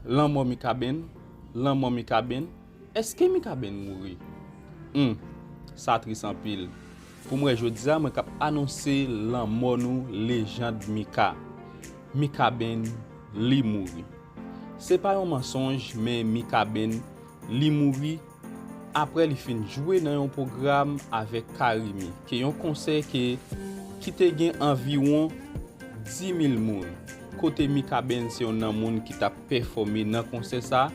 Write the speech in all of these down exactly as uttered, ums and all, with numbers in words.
Lanmò Mikaben, lanmò Mikaben, èske Mikaben mouri? Hmm, sa tris anpil. Pou mwen jodi a, mwen k ap anonse lanmò nou lejand Mika. Mikaben, li mouri. Se pa yon mansonj, men Mikaben, li mouri apre li fin jwe nan yon pwogram avèk Carimi, ke yon konsè ke, ki te gen anviwon dis mil moun, kote Mikaben se youn nan moun ki t ap pèfòme nan konsè sa.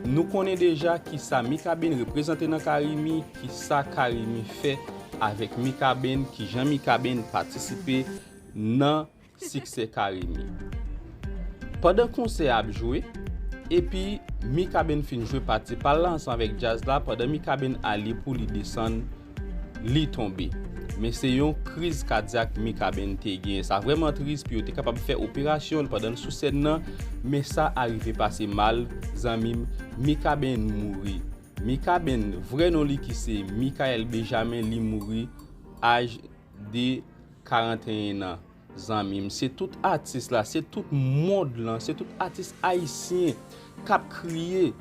Nou konnen deja kisa Mikaben reprezante nan Carimi, kisa Carimi fè avèk Mikaben, kijan Mikaben patisipe nan siksè Carimi. Pandan konsè a ap jwe, epi Mikaben fin jwe pati pa l la ansanm avèk djaz la, pandan Mikaben ale pou li desann, li tonbe. Men se yon kriz kadyak Mikaben te gen. Sa vrèman tris, pou yo te kapab fè operasyon l pandan l sou sèn nan, men sa arive pase mal, zanmi m, Mikaben mouri. Mikaben, vrè non li ki se Michael Benjamin, li mouri aj de karanteyen an, zanmi m. Se tout atis la, se tout mond lan, se tout atis ayisyen k ap kriye.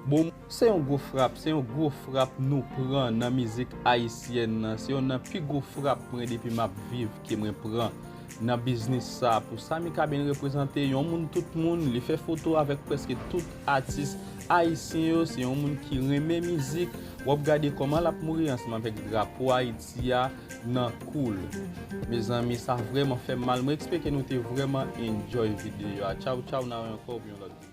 Bon, se yon gwo frap, se yon gwo frap nou pran nan mizik ayisyèn nan. Se youn nan pi gwo frap mwen depi m ap viv ke mwen pran nan biznis sa. Pou sa Mikaben reprezante, yon moun tout moun, li fè foto avèk prèske tout atis ayisyen yo. Se yon moun ki renmen mizik. W ap gade kòman l ap mouri ansanm avèk drapo Ayiti a nan kou l. Mezanmi, sa vrèman fè m mal. Mwen espere ke nou te vrèman enjoy videyo a. Tchaw, tchaw, n a wè ankò pou yon lòt videyo.